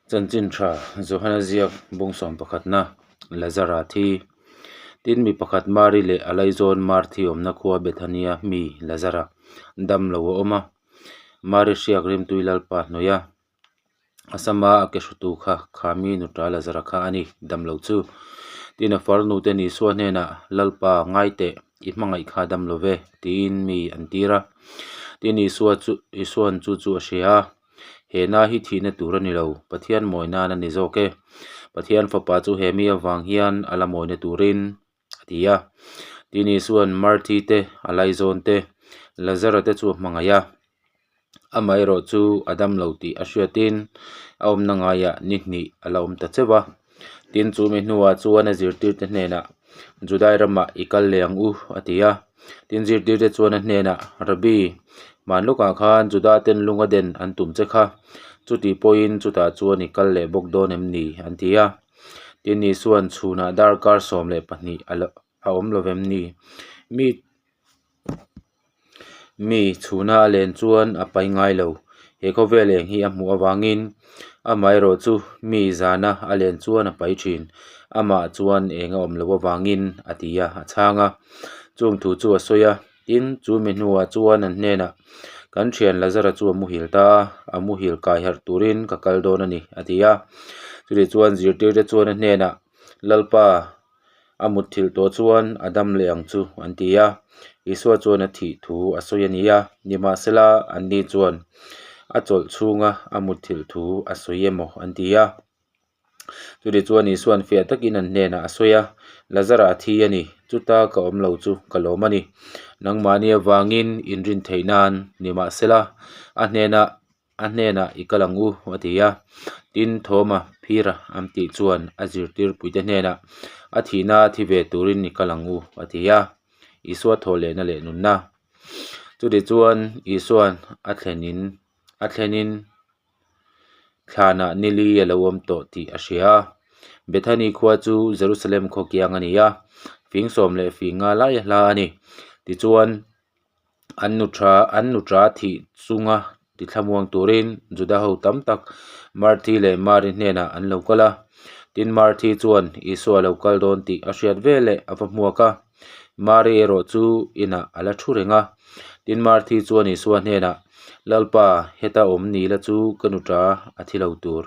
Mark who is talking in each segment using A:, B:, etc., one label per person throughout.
A: Chanchin tha Johana ziak bung sawm pakhatna Lazara thi Tin mi pakhat Mari leh a laizawn Marthi awmna khua Bethania mi Lazara dam lo a awm a. Mari hriak rimtui Lalpa hnawih a, a sama a ke hrutu kha kha mi nuta Lazara kha a ni, dam lo chu. Tin a farnu ten Isua hnenah, Lalpa, ngai teh, i hmangaih kha dam lo ve, tiin mi an tir a. Tin Isua chu Isua'n chu chu a hria a. He na hi thihna tur a ni lo, Pathian mawi nan a ni zawk e. Pathian fapa chu he mi avang hian a la mawina turin a ti a. Tin Isua'n Marthi te, a laizawn te, Lazara te chu a hmangaih a. Amaherawh chu a dam lo tih a hriatin a awmna ngaiah ni hnih a la awm ta cheuh a. Tin chu mi hnuah chuan a zirtirte hnenah, Judai ramah i kal leh ang u, a ti a. Tin zirtirte chuan a hnenah, Rabbi, hman lawkah khan Juda ten lunga den an tum che kha, chuti pawhin chutah chuan i kal leh bawk dawn em ni? an ti a. Tin Isua'n chhunah darkar 12 a a awm lo vem ni? Mi Mi chhuna a len chuan a pai ngai lo. He khawvel eng hi a hmuh avangin amaherawh chu mi zana a len chuan a pai thin. Amah chuan eng a awm loh avangin a ti a, a chhang a. Chung thu chu a sawi a, tin chu mi hnuah chuan an hnenah, Kan thian Lazara chu a muhil ta a, a muhil kai harh turin ka kal dawn a ni, a ti a. Chutichuan zirtirte chuan a hnenah, Lalpa, A mutthilh tawh chuan a dam leh ang chu, an ti a. Isua chuan a thih thu a sawi a ni a, nimahsela anni chuan a chawlh chhunga a mutthilh thu a sawi emaw an ti a. Chutih chuan Isua'n fiah takin an hnenah a sawi a, Lazara a thi a ni, chuta ka awm lo chu ka lawm a ni. Nangmahni avangin inrin theih nan, nimahsela a hnenah A hnenah i kal ang u, a ti a. Tin, Thawma phira an tih chuan a zirtirpuite hnenah, A thihna thi ve turin i kal ang u, a ti a. Isua thaw lehna leh nunna. Chutichuan, Isua'n a thlenin a thlenin thlanah nili a lo awm tawh tih a hria a. Bethany khua chu Jerusalem khaw kiang a ni a, fing sawm leh fing nga lai a hla a ni. Tichuan, An nu tha an nu tha thih chunga ti thlamuang turin Juda ho tam tak Marthi leh Mari hnenah an lo kal a. Tin Marthi chuan Isua a lo kal dawn tih a hriat veleh a va hmuak a. Mari erawh chu inah a la thu reng a. Tin Marthi chuan Isua hnenah, Lalpa, heta awm ni la chu ka nu tha a thi lo tur.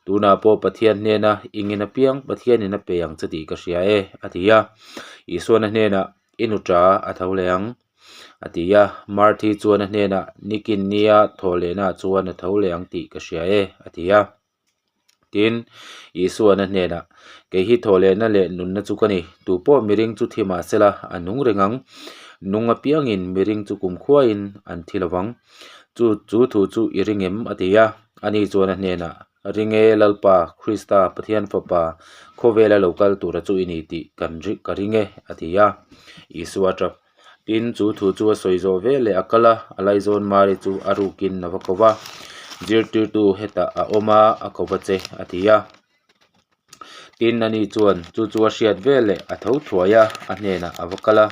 A: Tunah pawh Pathian hnena ingin apiang Pathianin a pe ang che tih ka hria e, a ti a. Isuan a hnenah, I nu ṭa a tho leh ang, a ti a. Marthi chuan a hnenah, Nikin nia thaw lehnaah chuan a tho leh ang tih ka hria e, a ti a. Tin, Isua'n a hnenah, Kei hi thaw lehna leh nunna chu ka ni. Tu pawh miring chu thi mah sela, a nung reng ang. Nung apiangin miring chu kumkhuain an thi lo vang. Chu chu thu chu i ring em? a ti a. Ani chuan a hnenah, Ring e, Lalpa, Krista, Pathian Fapa, khawvela lo kal tura chu i ni tih kan ka ring e, a ti a. Isua a tap. Tin, chu thu chu a sawi zawh ve leh a kal a, a laizawn Mari chu a rukin a va ko va, Zirtirtu hetah a awm a, a ko va che, a ti a. Tin, ani chuan chu chu a hriat ve leh a tho thuai a, a hnenah a va kal a.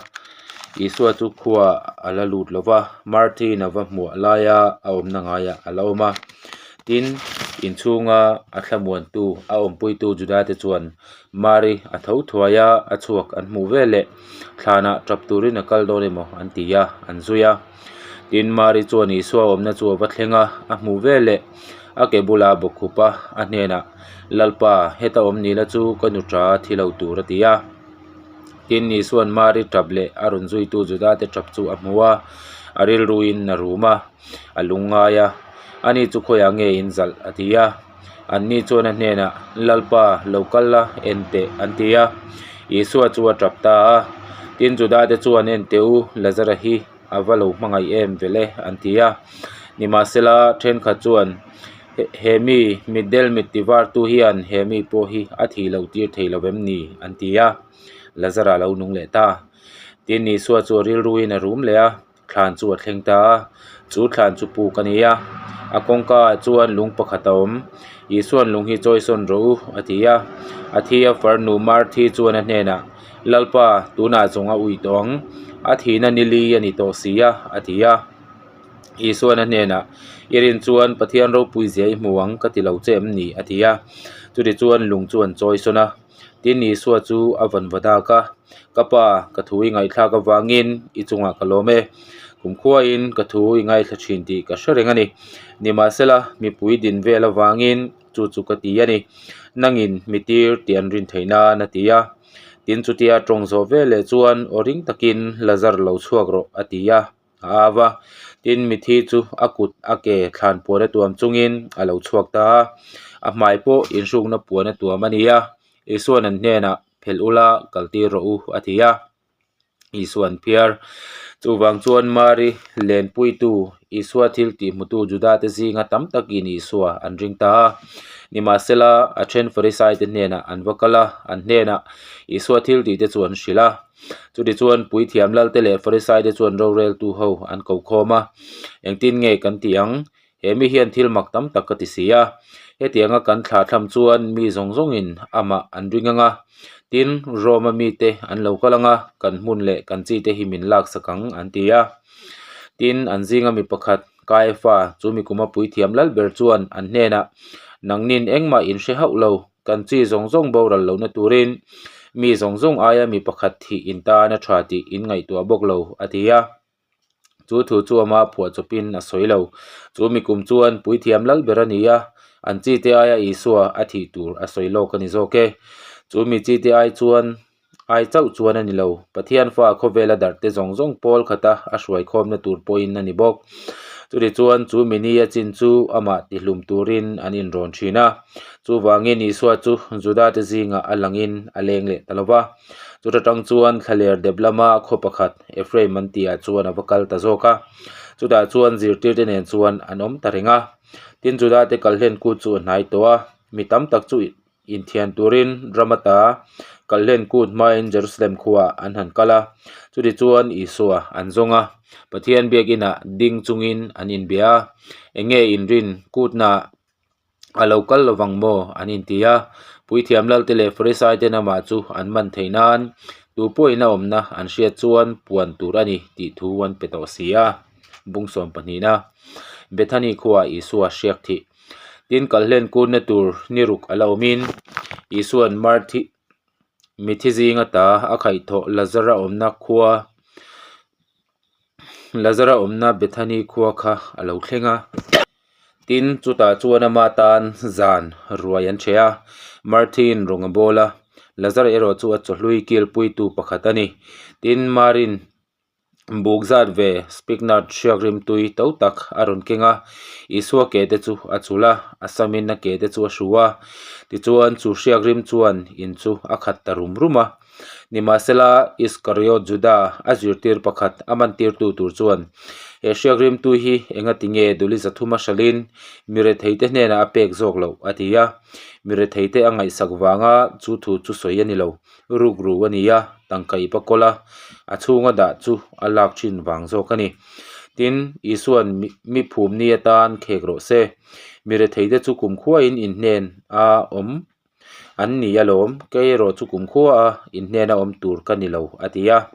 A: Isua chu khua a la lut lo va, Marthin a va hmuah laia a awmna ngaiah a la awm a. Tin, inchhunga a thlamuantu, a awmpuitu Judate chuan Mari a tho thuai a, a chhuak an hmuh ve leh thlanah tap turin a kal dawn emaw an ti a, an zui a. Tin, Mari chuan Isua awmna chu a va thleng a, a hmuh ve leh a ke bulah a bawkkhup a, a hnenah, Lalpa, heta awm ni la chu ka nu tha thi lo tur a ti a. Tin, Isua'n Mari tap leh a rawn zuitu Judate tap chu a hmu a, a rilruin a rum a, a lung ngai a, Ani chu khawiah nge in zalh? a ti a. Anni chuan a hnenah, Lalpa, lo kal la, en teh, an ti a. Isua chu a tap ta a. Tin, Judate chuan, En teh u, Lazara hi a va lo hmangaih em vel e, an ti a. Nimahsela, thenkhat chuan, He mi, mitdel mit tivartu hian he mi pawh hi a thih loh tir thei lo vem ni? an ti a. Lazara lo nung leh ta. Tin, Isua chu a rilruin a rum leh a. Thlan chu a thleng ta a, chu thlan chu puk a ni a, a kawngka ah chuan lung pakhat a awm, Isua'n lung hi chawi sawn rawh u a ti a, a thi a farnu Marthi chuan a hnenah, Lalpa, tunah zawng a ui tawh ang, a thihna ni li a ni tawh si a, a ti a. Isuan a hnenah, I rin chuan Pathian ropui zia i hmu ang ka ti lo che em ni? a ti a. Chutichuan lung chu an chawi sawn a. Tin, Isua chu a vawn va dak a, Ka Pa, ka thu i ngaihthlak avangin i chungah ka lawm e. Kumkhuain ka thu i ngaithla thin tih ka hre reng a ni. Nimahsela, mipui din vel avangin chu chu ka ti a ni. Nangin mi tir tih an rin theih nan a ti a. Tin, chutia tawng zawh veleh chuan aw ring takin, Lazar lo chhuak rawh, a ti a. A au a, tin mithi chu a kut a ke thlan puan a tuam chungin a lo chhuak ta a, a hmai pawh inhrukna puan a tuam a ni a, Isuan an hnenah phelh ula kal tir rawh u a ti a, Isua an phiar. Chuvang chuan Mari lenpuitu Isua thil tih hmutu Juda te zinga tam takin Isua an ring ta a, nimahsela a then Farisai te hnenah an va kal a, an hnenah Isua thil tih te chu an hrilh a. Chutichuan Puithiam Lalte leh Farisaite chuan roreltu ho an ko khawm a, Engtin nge kan ti ang? He mi hian thil mak tam tak ka ti si a. Hetianga kan thlah thlam chuan mi zawng zawngin amah an ring ang a. Tin, Roma mite an lo kal ang a, kan hmun leh kan chite hi min laksak ang, an ti a. Tin, an zinga mi pakhat, Kaiafa, chu mi kuma Puithiam Lal ber chuan an hnenah, Nangnin engmah in hre hauh lo, Kan chi zawng zawng boral lohna turin mi zawng zawng aia mi pakhat thih in tan a tha tih in ngaihtuah bawk lo, a ti a. Chu thu chu ama phuah chawpin a sawi lo. Chu mi kum chuan puithiam lal ber a ni a, an chi te aia Isua a thih tur a sawi lawk a ni zawk e. Chu mi chi te ai chuan ai chauh chuan a ni lo. Pathian fa khawvela darh te zawng zawng pawl khata a hruai khawmna tur pawhin a ni bawk. Chutichuan chu mini a chin chu amah tihlum turin an inrawn thin a. Chuvangin Isua chu Juda te zingah a langin a leng leh ta lo va. Chuta tang chuan thlaler dep lama khaw pakhat Ephraim an tihah chuan a va kal ta zawk a. Chutah chuan zirtirte nen chuan an awm ta reng a. Tin Juda te kalhlen kut chu a hnai tawh a, mi tam tak chu Inthian turin ram ata Kalhlen kut hmain Jerusalem khuaah an han kal a, chutichuan Isua an zawng a, Pathian biakinah ding chungin an inbia a, Eng nge inrin kutnaah a lo kal lovang maw? an inti a. Puithiam Lalte leh Farisaiten amah chu an man theih nan tu pawhin a awmna an hriat chuan puan tur a ni tih thu an pe tawh si a. Bung sawm pahnihna Bethany khuaah Isua hriak thih. Tin, kalhlen kunna tur ni ruk a la awmin Isua'n Marthi mithi zinga ta a khaihthawh Lazara awmna khua Lazara awmna Bethany khua kha a lo thleng a. Tin, chutah chuan ama tan zan ruai an ṭheh a, Marthi'n rawng a bawl a, Lazara erawh chu a chawhlui kilpuitu pakhat a ni. Tin, Marin Buk zat ve Spignard hriak rimtui to tak a rawn keng a, Isua ke te chu a chul a, a samin a ke te chu a hru a. Tichuan chu hriak rim chuan in chu a khat ta rum rum a. Nimahsela Iskariot Juda a zirtir pakhat a mantirtu tur chuan he hriak rimtui hi engati nge duli zathuma hralhin mi retheite hnenah a pek zawk loh a ti a. Mi retheite a ngaihsak vanga chu thu chu sawi a ni lo. Rukru a ni a, tangka ip a kawl a, a chhunga dah chu a lak thin vang zawk a ni. Tin, Isua'n mi phum ni atan khek rawh se. Mi retheite chu kumkhuain inhnen a awm an ni alawm, kei erawh chu kumkhua a inhnen a awm tur ka ni lo, a ti a.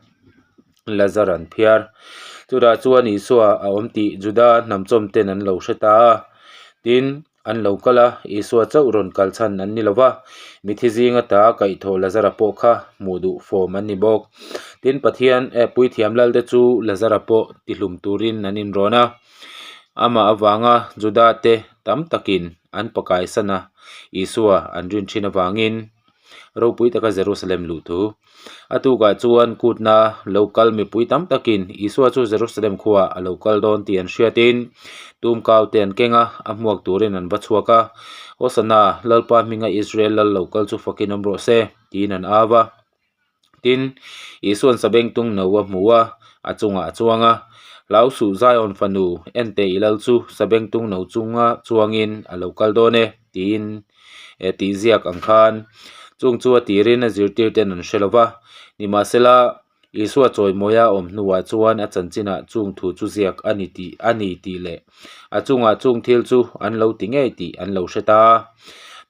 A: Lazar an phiar. Chutah chuan Isua a awm tih Juda hnamchawmten an lo hre ta a. Tin, An lo kal a, Isua chauh rawn kal chhan an ni lo va, mithi zinga ta kaihthawh Lazara pawh kha hmuh duh fawm an ni bawk. Tin, Pathian eh Puithiam Lalte chu Lazara pawh tihlum turin an inrawn a, amah avanga Judate tam takin an pakaisan a, Isua an rin thin avangin. Ropui taka Jerusalem luh thu. A tukah chuan kutna lo kal mipui tam takin Isua chu Jerusalem khuaah a lo kal dawn tih an hriatin tumkau te an keng a, a hmuak turin an va chhuak a. Hosana, Lalpa hminga Israel lal lo kal chu fakin awm rawh se, tiin an au a. Tin, Isua'n sabengtung no a hmu a, a chungah a chuang a. Hlau suh Zion fanu, ente i lal chu sabengtung no chunga chuangin a lo kal dawn e, tiin eh tih ziak ang khan chung chu a tirin a zirtir ten an hre lo va. Nimahsela, Isua chawimawia awm hnuah chuan a chanchinah chung thu chu ziak a ni tih a ni tih leh a chungah chung thil chu an lo ti ngei tih an lo hre ta.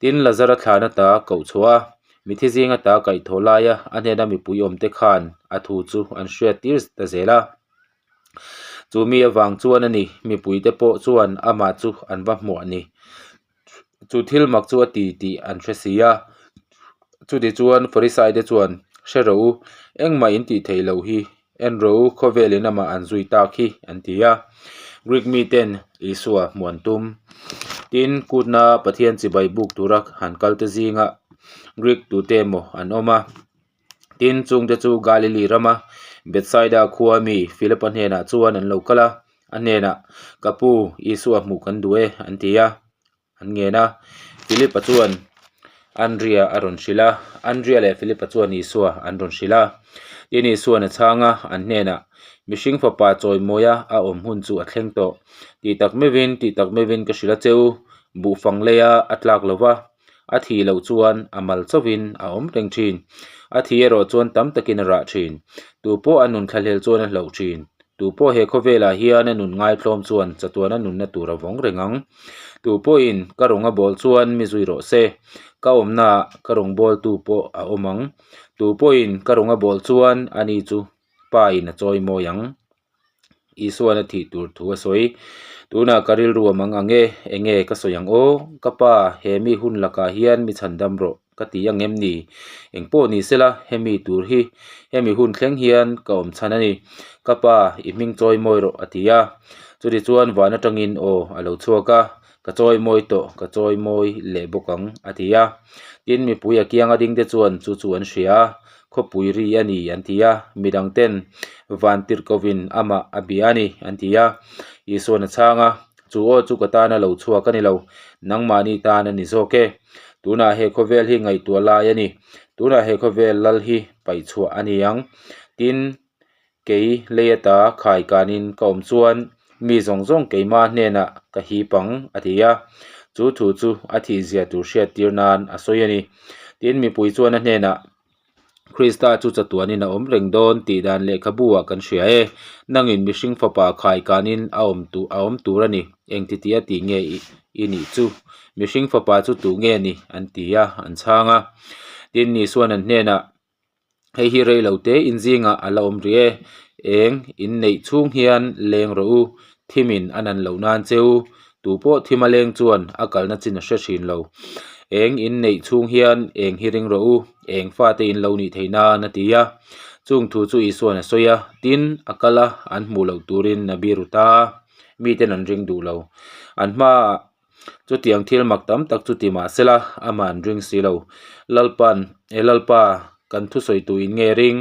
A: Tin, Lazara thlan ata koh chhuah a, mithi zing ata kaihthawh laia a hnena mipui awmte khan a thu chu an hriat tir ta zel a. Chu mi avang chuan a ni, mipuite pawh chuan amah chu an va hmuah ni. Chu thil mak chu a ti tih an hre si a. Chutichuan Farisaite chuan, Hre rawh u, engmah in tih theih loh hi, en rawh u, khawvelin amah an zui tak hi, an ti a. Greek miten Isua hmuh an tum. Tin, kutna Pathian chibai buk tura han kalte zingah Greek tute emaw an awm a. Tin, chungte chu Galili rama Bethsaida khua mi Philipa hnenah chuan an lo kal a, a hnenah, Ka pu, Isua hmuh kan duh e, an ti a, an ngen a. Philipa chuan Andria a rawn hrilh a, Andria leh Philipa chuan Isua an rawn hrilh a. Tin, Isua'n a chhang a, an hnenah, Mihring fapa chawimawia a awm hun chu a thleng tawh. Tih tak meuhin, tih tak meuhin ka hrilh a che u, buhfang leia a tlak lo va, A thih loh chuan a mal chauhin a awm reng thin. A thih erawh chuan tam takin a rah thin. Tu pawh a nun thlahlel chuan a hlauh thin. Tu pawh he khawvelah hian a nun ngaitlawm chuan chatuana nunna tur a vawng reng ang. Tu pawhin ka rawnga bawl chuan mi zui rawh se. Ka awmnaah ka rawngbawltu pawh a awm ang. Tu pawhin ka rawnga bawl chuan ani chu Pa in a chawi mawi ang. Isuan a thih tur thu a sawi. Tunah ka rilru a mang ang e, enge ka sawi ang aw? Ka pa, he mi hun lakah hian mi chhan dam rawh ka ti ang em ni? Eng pawh ni sela, hemi tur hi hemi hun thleng hian ka awm chhan a ni. Ka pa, i hming chawi mawi rawh a ti a. Chutichuan van atangin aw a lo chhuak a, ka chawi mawi tawh, ka chawi mawi leh bawk ang a ti a. Tin, mipui a kianga dingte chuan chu chu an hria a, Khawpui ri a ni an ti a, midang ten van tirhkohin amah a bia a ni an ti a. Isuan a chhang a, Chu aw chu ka tana lo chhuak a ni lo, nangmahni tan a ni zawk e. Tunah he khawvel hi ngaihtuah lai a ni, tunah he khawvel lal hi paih chhuah a ni ang. Tin, kei lei ata khai kanin ka awm chuan mi zawng zawng keimah hnenah ka hip ang, a ti a. Chu thu chu a thihzia tur hriattir nan a sawi a ni. Tin, mipui chuan a hnenah, Krista chu chatuanin a awm reng dawn tih dan lehkhabu ah kan hria e. Nangin mihring fapa khai kanin a awm tu a awm tur a ni. Engti tih a tih nge i nih chu? Mihring fapa chu tu nge ni? an ti a, an chhang a. Tin, Isua'n an hnenah, Hei hi rei lo te in zingah a la awm rih e. Eng in neih chhung hian leng rawh u, thimin a nan loh nan che u. Tu pawh thim a leng chuan a kalna chin a hre thin lo. Eng in neih chhung hian eng hi ring rawh u, eng fate in lo nih theih nan a ti a. Chung thu chu Isua'n a sawi a, tin, a kal a, an hmuh loh turin a biru ta a, miten an ring duh lo. An hmaah Chutiang thil mak tam tak chu ti mah sela, amah an ring si lo. Lalpa'n, E Lalpa, kan thusawitu in nge ring?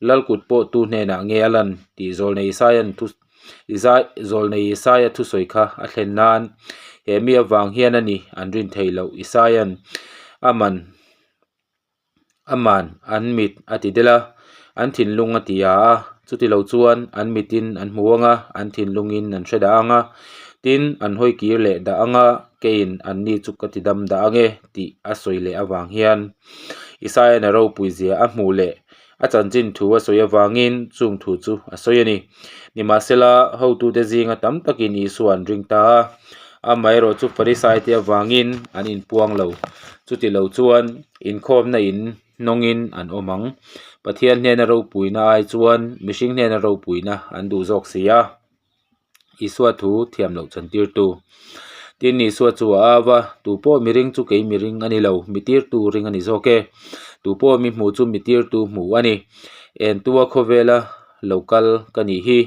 A: Lal kut pawh tu hnenah nge a lan? tih Zawlnei Isaia'n thu Isai Zawlnei Isaia thusawi kha a thlen nan he mi avang hian a ni an rin thei loh. Isaia'n aman Aman an mit a ti del a, an thinlung a ti a a, chuti lo chuan an mitin an hmu ang a, an thinlungin an hre dah ang a, tin an hawi kir leh dah ang a, keiin anni chu ka ti dam dah ang e tih a sawi leh avang hian Isaiah a ropui zia a hmuh leh a chanchin thu a sawi avangin chung thu chu a sawi a ni. Nimahsela, hotute zinga tam takin Isua an ring ta a, amaherawh chu Farisaite avangin an inpuang lo. Chuti lo chuan inkhawmna in hnawngin an awm ang. Pathian hnena ropuina ai chuan mihring hnena ropuina an duh zawk si a. Isua thu thiam loh chantirtu. Tin, Isua chu a au a, Tu pawh mi ring chu kei mi ring a ni lo, mi tirtu ring a ni zawk e. Tu pawh mi hmuh chu mi tirtu hmuh a ni. Entua khawvela lo kal ka nih hi.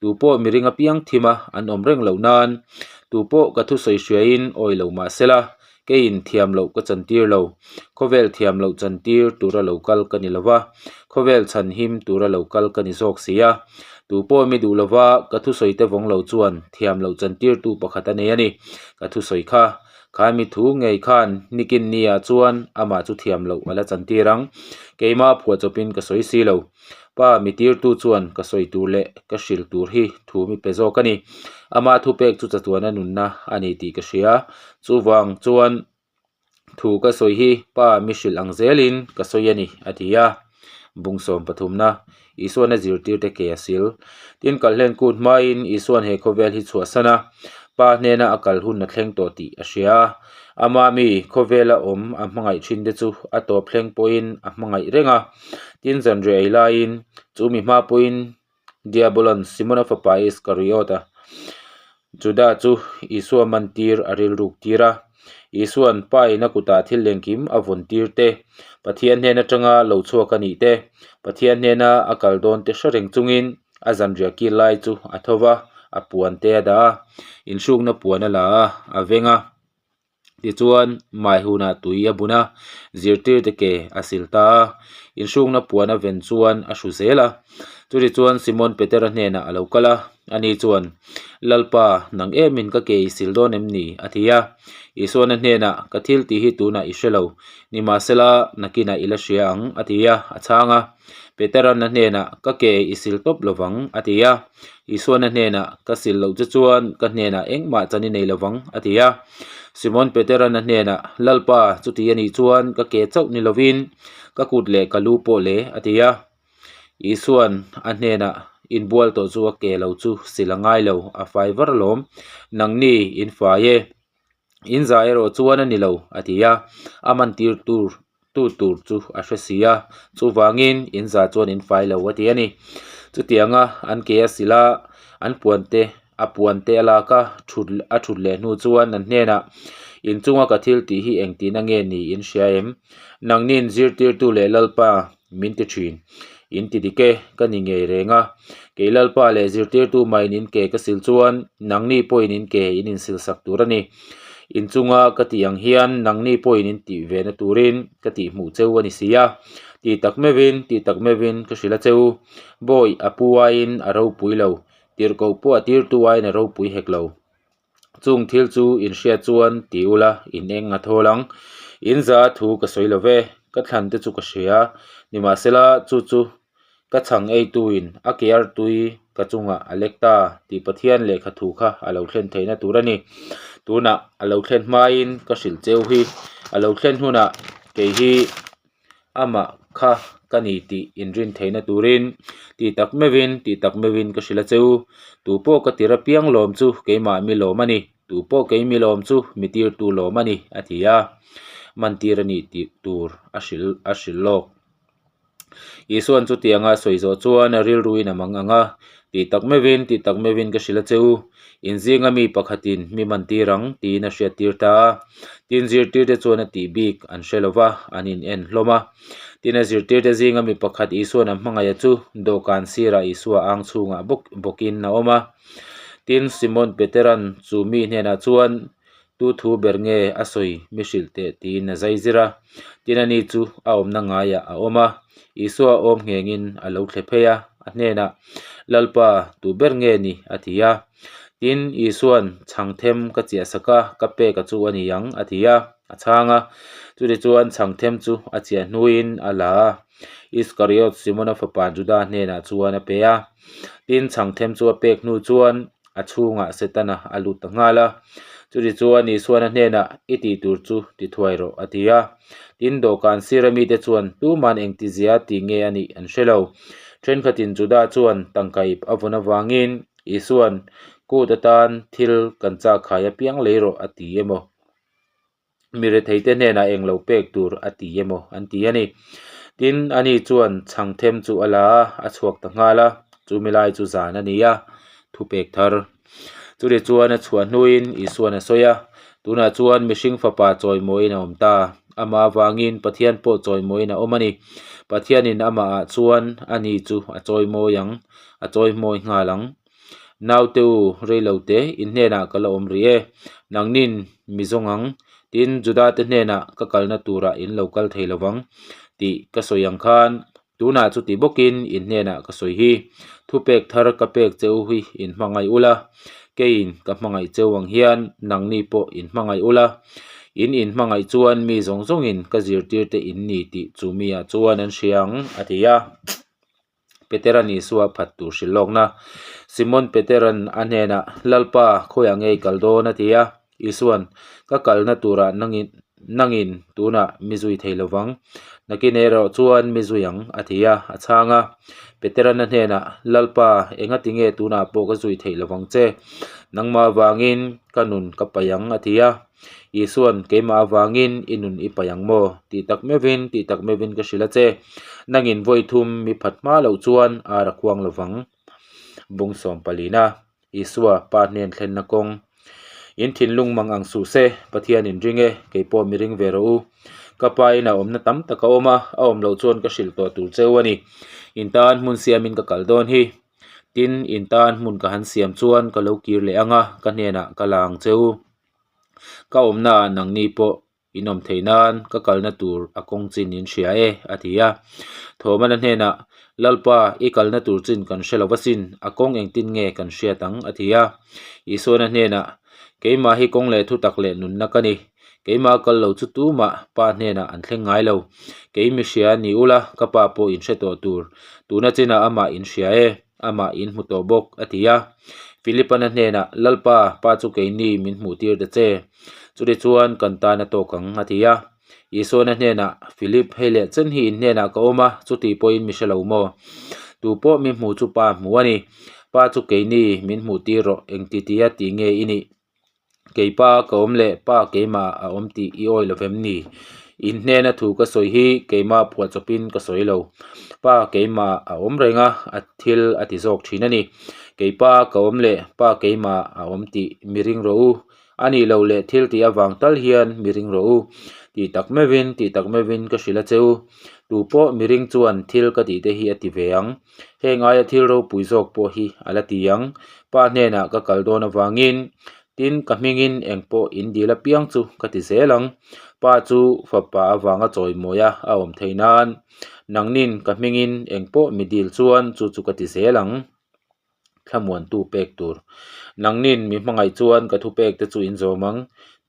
A: Tu pawh mi ring apiang thim a, an awm reng loh nan. Tu pawh ka thusawi hriain awi lo mah sela, Keiin thiam loh ka chantir lo. Khawvel thiam loh chantir tura lo kal ka ni lova, khawvel chhan him tura lo kal ka ni zawk si a. Tu pawh mi duh lova ka thusawi te vawng lo chuan thiam loh chantirtu pakhat a nei a ni. Ka thusawi kha, kha mi thu ngei khan nikin nia chuan amah chu thiam loh a la chantir ang. Keimah phuahchawpin ka sawi si lo. Pa mi tirtu chuan ka sawi tur leh ka hril tur hi thu mi pe zawk a ni. Ama thupek chu chatuana nunna a ni tih ka hria. Chuvang chuan thu ka sawi hi pa mi hrilh ang zelin ka sawi a ni, a ti a. Bung sawm pathumna, Isuan a zirtirte ke a sil. Tin, kalhlen kut hmain Isuan he khawvel hi chhuahsan a, Pa hnena a kal hun a thleng tawh tih a hria a. Ama mi khawvela awm a hmangaih thinte chu a tawp thleng pawhin a hmangaih reng a. Tin, zanriah ei laiin chu mi hma pawhin. Diabolon Simona fapa Iskariota, Juda chu Isua mantir a rilruk tir a. Isua'n Pain a kutah thil engkim a vawn tir te, Pathian hnen atanga lo chhuak a nih te, Pathian hnena a kal dawn te hre reng chungin a zanriah kil lai chu a tho va, a puan te a dah a, inhrukna puan a la a, a veng a. Tichuan, mai hunah tui a bun a, zirtirte ke a sil ta a, inhrukna puan a ven chuan a hru zel a. Chutichuan Simon Petera hnenah a lo kal a, ani chuan, Lalpa, nang emin ka ke i sil dawn em ni? a ti a. Isuan a hnenah, Ka thil tih hi tunah i hre lo, nimahsela nakinah i la hria ang, a ti a, a chhang a. Petera'n a hnenah, Ka ke i sil tawp lo vang, a ti a. Isuan a hnenah, Ka sil loh che chuan ka hnenah engmah chan i nei lo vang, a ti a. Simon Petera'n a hnenah, Lalpa, chuti a nih chuan ka ke chauh ni lovin ka kut leh ka lu pawh le, a ti a. Isuan a hnenah, Inbual tawh chu a ke lo chu sil a ngai lo, a fai var alawm. Nangni in fai e. In za erawh chuan a ni lo, a ti a. A man tir tur tu tur chu a hre si a, chuvangin in za chuan in fai lo a ti a ni. Chutianga an ke a sil a, an puan te a puan te a lak a, thut a thut leh hnu chuan an hnenah, In chunga ka thil tih hi engtin a nge ni in hria em? Nangnin zirtirtu leh Lalpa min ti thin. In ti dik e, ka ni ngei reng a. Kei Lalpa leh zirtirtu maiin in ke ka sil chuan nangni pawhin in ke in insil sak tur a ni. In chunga ka tih ang hian nangni pawhin in tih ve na turin ka tih hmuh cheu a ni si a. Ti tak meuhin, ti tak meuhin ka hrilh a cheu. Bawi a pu aiin a ropui lo, tirhkoh pawh a tirtu aiin a ropui hek lo. Chung thil chu in hriat chuan ti ula in eng a thawl ang. In za thu ka sawi lo ve, ka thlan te chu ka hria. Nimahsela chu chu ka chhang eituin a ke artui ka chungah a lek ta tih Pathian lehkha thu kha a lo thlen theihna tur a ni. Tunah a lo thlen hmain ka hrilh cheu hi a lo thlen hunah kei hi amah kha ka ni tih inrin theihna turin ti tak meuhin ti tak meuhin ka hrilh a che u. Tu pawh ka tir apiang lawm chu keimah mi lawm a ni, tu pawh kei mi lawm chu mi tirtu lawm a ni a ti a, mantir a nih tih tur a hrilh a hrilh lawk. Isuan chutianga sawi zawh chuan a rilruin a mang ang a, Tih tak meuhin, tih tak meuhin ka hrilh a che u, in zinga mi pakhatin mi mantir ang, tiin a hriattir ta a. Tin, zirtirte chuan a tih bik an hre lo va, an in en hlawm a. Tin, a zirtirte zinga mi pakhat Isuan a hmangaih a chu dawhkan sirah Isua ang chhungah bawk bawkin a awm a. Tin, Simon Petera'n chu mi hnenah chuan, Tu thu ber nge a sawi mi hrilh teh tiin a zai zir a. Tin ani chu a awmna ngaiah a awm a, Isua awm nghengin a lo thle phei a, a hnenah, Lalpa, tu ber nge ni? a ti a. Tin, Isua'n, Chhang them ka chiah sak a, ka pek a chu a ni ang, a ti a, a chhang a. Chutichuan chhang them chu a chiah hnuin a la a, Iskariot Simona fapa Juda hnenah chuan a pe a. Tin, chhang them chu a pek hnu chuan, a chhungah Setana a lut ta nghal a. Chutichuan Isuan a hnenah, I tih tur chu ti thuai rawh, a ti a. Tin, dawhkan sira mite chuan tuman engtizia tih nge a nih an hre lo. Thenkhatin Juda chuan tangka ip a vawn avangin Isuan, Kut atan thil kan chak khai apiang lei rawh, a ti emaw? Mi retheite hnenah eng lo pek tur a ti emaw an ti a ni. Tin, ani chuan chhang them chu a la a, a chhuak ta nghal a, chumi lai chu zan a ni a, thupek thar. Chutih chuan a chhuah hnuin Isuan a sawi a, Tunah chuan mihring fapa chawimawiin a awm ta, amah avangin Pathian pawh chawimawiin a awm a ni. Pathianin amahah chuan ani chu a chawimawi ang, a chawimawi nghal ang. Naute u, reilo te, in hnenah ka la awm rih e. Nangnin mi zawng ang, tin Juda te hnenah ka kalna turah in lo kal thei lo vang tih ka sawi ang khan tunah chuti bawkin in hnenah ka sawi hi. Thupek thar ka pek che u hi in hmangaih ula, keiin ka hmangaih cheu ang hian nangni pawh in hmangaih ula. In in hmangaih chuan mi zawng zawngin ka zirtirte in ni tih chu miah chuan an hria ang, a ti a. Petera'n Isua a phat tur hrilh lawkna. Simon Petera'n a hnenah, Lalpa, khawiah nge i kal dawn? a ti a. Isua'n, Ka kalna turah nangin nangin tunah mi zui thei lo vang. Nakin erawh chuan mi zui ang, a ti a, a chhang a. Petera'n a hnenah, Lalpa, engati nge tunah pawh ka zui theih lo vang che? Nangmah avangin ka nun ka paih ang, a ti a. Isua'n, Keimah avangin i nun i paih ang maw? Tih tak meuhin, tih tak meuhin ka hrilh a che. Nangin vawi thum mi phat hma loh chuan ar a khuang lo vang. Bung sawmpalina, Isua Pa hnen thlenna kawng. In thinlung mang ang suh se, Pathian in ring e, kei pawh mi ring ve rawh u. Ka pa in a awmna tam tak a awm a, a awm loh chuan ka hrilh tawh tur cheu a ni. In tan hmun siamin ka kal dawn hi. Tin, in tan hmun ka han siam chuan ka lo kir leh ang a, ka hnenah ka la ang cheu. Ka awmnaah nangni pawh in awm theih nan ka kalna tur a kawng chin in hria e, a ti a. Thawmana hnenah, Lalpa, i kalna tur chin kan hre lo asin, a kawng engtin nge kan hriat ang? a ti a. Isuana hnenah, Keimah hi kawng leh thutak leh nunna ka ni. Keimah kal lo chu tumah Pa hnenah an thleng ngai lo. Kei mi hria ni ula, ka Pa pawh in hre tawh tur. Tuna chinah amah in hria e, amah in hmu tawh bawk, a ti a. Philipana hnenah, Lalpa, Pa chu keini min hmuh tir ta che. Chutichuan kan tan a tawk ang, a ti a. Isuana hnenah, Philip, hei leh chen hi in hnenah ka awm a, chuti pawhin mi hre lo maw? Tu pawh mi hmu chu Pa hmu a ni. Pa chu keini min hmuh tir rawh, engti tia ti nge i nih? Kei pa ka awm leh pa keimah a awm tih i awi lo vem ni? In hnena thu ka sawi hi keimah phuah chawpin ka sawi lo. Pa keimah a awm reng a, a thil a ti zawk thin a ni. Kei pa ka awm leh pa keimah a awm tih mi ring rawh u. A nih loh leh thil tih avang tal hian mi ring rawh u. Tih tak meuhin, tih tak meuhin ka hrilh a che u. Tu pawh mi ring chuan thil ka tih te hi a ti ve ang. Heng aia thil ropui zawk pawh hi a la ti ang. Pa hnenah ka kal dawn avangin, tin ka hmingin eng pawh in dil apiang chu ka ti zel ang. Pa chu fapa avanga chawimawi a a awm theih nan, nangnin ka hmingin eng pawh mi dil chuan chu chu ka ti zel ang. Thlamuantu pek tur. Nangnin mi hmangaih chuan ka thupek te chu in zawm ang.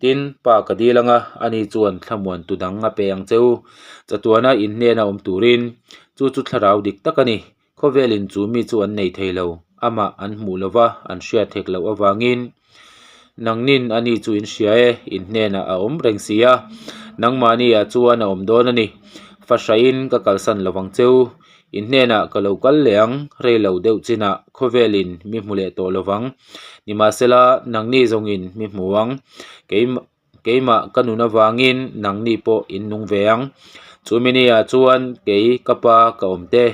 A: Tin, Pa ka dil ang a, ani chuan thlamuantu dang a pe ang che u. Chatuana in hnena awm turin, chu chu thlarau dik tak a ni. Khawvelin chu mi chu an nei thei lo, amah an hmuh lova an hriat hek loh avangin. Nangnin ani chu in hria e, in hnenah a awm reng si a, nangmahniah chuan a awm dawn a ni. Fahrain ka kalsan lo vang che u, in hnenah ka lo kal leh ang, rei lo deuh chinah khawvelin mi hmu leh tawh lo vang. Nimahsela, nangni zawngin mi hmu ang, keimah ka nun avangin nangni pawh in nung ve ang. Chumi niah chuan kei ka pa ka awm te,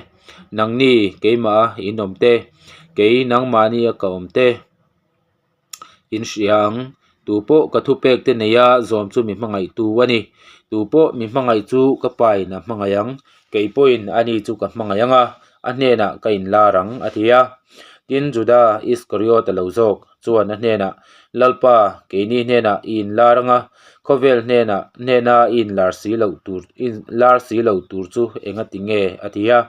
A: nangni keimah a in awm te, kei nangmahnia ka awm te. In hria ang, tu pawh ka thupek te neia zawm chu mi hmangaihtu a ni. Tu pawh mi hmangaih chu ka pain a hmangaih ang, kei pawhin ani chu ka hmangaih ang a, a hnenah ka inlar ang, a ti a. Tin, Juda Iskariot a lo zawk chuan a hnenah, Lalpa, keini hnenah i inlar ang a, khawvel hnenah hnena i inlar si loh tur i inlar si lo tur chu engati nge? a ti a.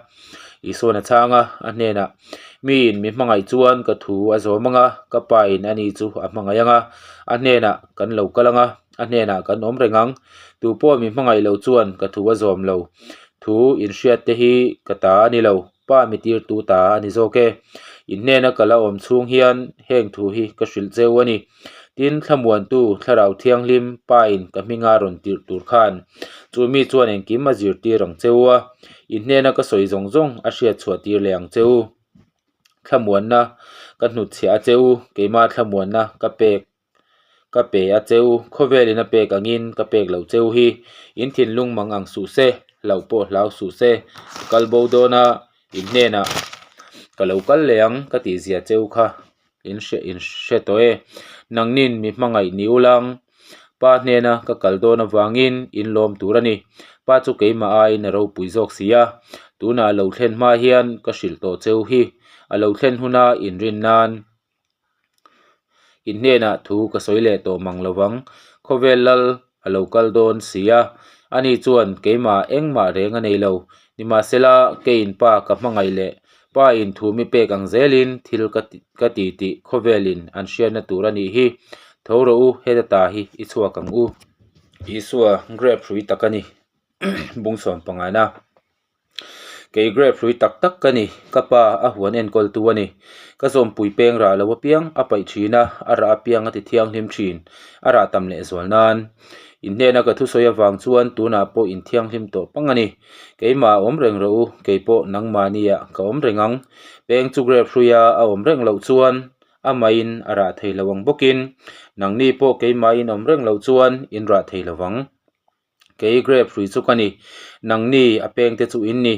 A: Isuan a chhang a, a hnenah, Miin mi hmangaih chuan ka thu a zawm ang a, ka pain ani chu a hmangaih ang a, a hnenah kan lo kal ang a, a hnenah kan awm reng ang. Tu pawh mi hmangaih lo chuan ka thu a zawm lo. Thu inhriat te hi ka ta a ni lo, Pa mi tirtu ta a ni zawk e. In hnena ka la awm chhung hian heng thu hi ka hrilh cheu a ni. Tin, Thlamuantu, Thlarau Thianghlim, Pain ka hminga rawn tirh tur khan chu mi chuan engkim a zirtir ang che u a, in hnena ka sawi zawng zawng a hriat chhuah tir leh ang che u. Thlamuanna ka hnutchhiah a che u, keimah thlamuanna ka pek ka pe a che u, khawvelin a pek angin ka pek loh che u hi. In thinlung mang ang suh se, hlauh pawh hlau suh se, ka kal bo dawn a, in hnenah ka lo kal leh ang ka tihzia che u kha. In hre in hre tawh e. Nangnin mi hmangaih ni ulang, Pa hnena ka kal dawn avangin in lawm tur a ni. Pa chu keimah aiin a ropui zawk si a, tunah a lo thlen hma hian ka hrilh tawh cheu hi. A lo thlen huna inrin nan in hnenah thu ka sawi leh tawh mang lo vang. Khawvel lal a lo kal dawn si a, ani chuan keimah engmah reng a nei lo. Nimahsela, keiin Pa ka hmangaih leh Pa in thu mi pek ang zelin thil ka ka ti tih khawvelin an hriatna tur a nih hi. Tho rawh u, heta ta hi i chhuak ang u. Isua grape hrui tak a ni. Bung sawm pangana. Kei grape hrui tak tak ka ni, ka pa a huan enkawltu a ni. Ka zawmpui peng rah lo apiang a paih thin a, a rah apiang a ti thianghlim thin, a rah tam leh zual nan. In hnena ka thusawi avang chuan tunah pawh in thianghlim tawh pang a ni. Keimah a awm reng rawh u, kei pawh nangmahniah ka awm reng ang. Peng chu grape hruia a awm reng loh chuan amahin a rah thei lo ang bawkin, nangni pawh keimahin awm reng loh chuan in rah thei lo vang. Kei grep hrui chu ka ni, nangni a pengte chu in ni.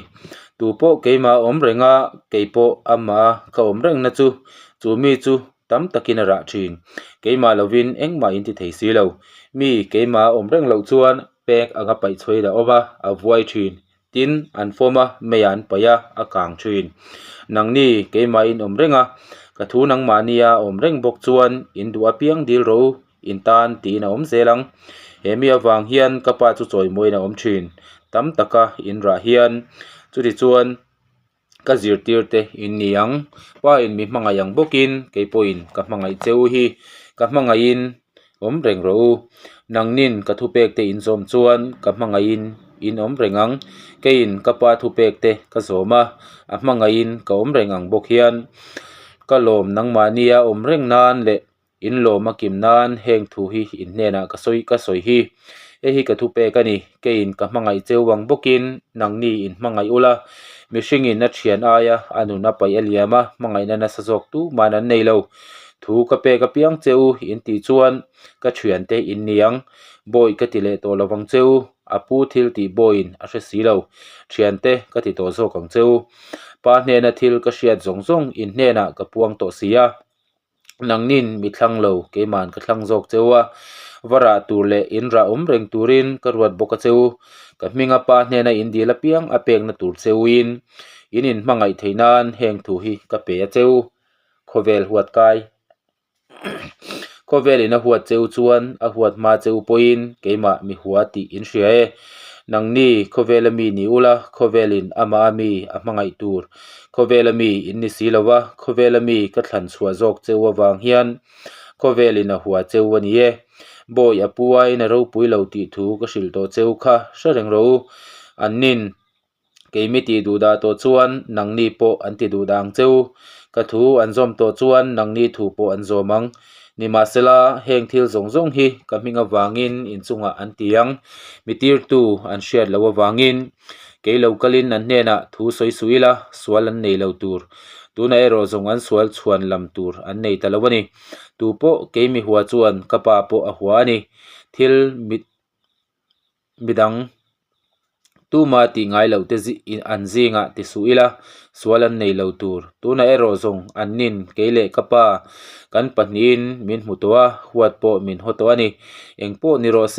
A: Tu pawh keimah a awm reng a, kei pawh amah a ka awm rengna chu, chu mi chu tam takin a rah thin. Keimah lovin engmah in ti thei si lo. Mi keimah a awm reng loh chuan pek anga paih chhuain a awm a, a vuai thin. Tin, an fawm a, meiah an paih a, a kang thin. Nangni keimah in awm reng a, ka thu nangmahnia a awm reng bawk chuan in duh apiang dil rawh u, in tan tiin a awm zel ang. He mi avang hian ka pa chu chawimawiin a awm thin. Tam taka in rah hian chutichuan ka zirtir te in ni ang. Pa in mi hmangaih ang bawkin kei pawhin ka hmangaih che u hi ka hmangaihin awm reng rawh u. Nangnin ka thupek te in zawm chuan ka hmangaihin in awm reng ang. Keiin ka pa thupek te ka zawm a, a hmangaihin ka awm reng ang bawk hian ka lawm nangmahnia awm reng nan leh In lawm a kim nan heng thu hi in hnenah ka sawi ka sawi hi. Hei hi ka thupek a ni, keiin ka hmangaih cheu ang bawkin nangni in hmangaih ula, mihringin a thian aia a nun a paih a liam a, hmangaihna nasa zawk tuman an nei lo. Thu ka pek apiang che u in tih chuan ka thiante in ni ang, bawi ka ti leh tawh lovang che u, a pu thil tih bawiin a hre si lo, thiante ka ti tawh zawk ang che u. Pa hnena thil ka hriat zawng zawng in hnenah ka puang tawh si a. Nangnin mi thlang lo, keima'n ka thlang zawk che u a, va rah tur leh in rah awm reng turin ka ruat bawk a che u. Ka hminga pa hnena in dil apiang a pekna tur che uin in inhmangaih theih nan heng thu hi ka pe a che u. Khawvel huat kai Khawvelin a huat che u chuan a huat hma che u pawhin keimah mi hua tih in hria e. Nangni khawvela mi ni ula, khawvelin amah a mi a hmangaih tur. Khawvela mi in ni si lo va, khawvela mi ka thlan chhuah zawk cheu avang hian khawvelin a hua cheu a ni e. Bawi a pu aiin a ropui lo tih thu ka hrilh tawh cheu kha hre reng rawh u. Annin keimi tih duh dah tawh chuan nangni pawh an ti duh dah ang cheu. Ka thu an zawm tawh chuan nangni thu pawh an zawm ang. Nimahsela, heng thil zawng zawng hi ka hming avangin inchungah an ti ang. Mi tirtu an hriat loh avangin kei lo kalin an hnenah thu sawi suh ila, sual an nei lo tur. Tunah erawh zawng an sual chhuan lam tur an nei ta lo a ni. Tu pawh kei mi hua chuan ka pa pawh a hua a ni. Thil mi midang tuma tih ngai loh te an zingah ti suh ila, sual an nei lo tur. Tunah erawh zawng an nin kei leh ka pa kan pahnihin min hmu tawh a, huat pawh min haw tawh a ni. Engpawh ni rawh se.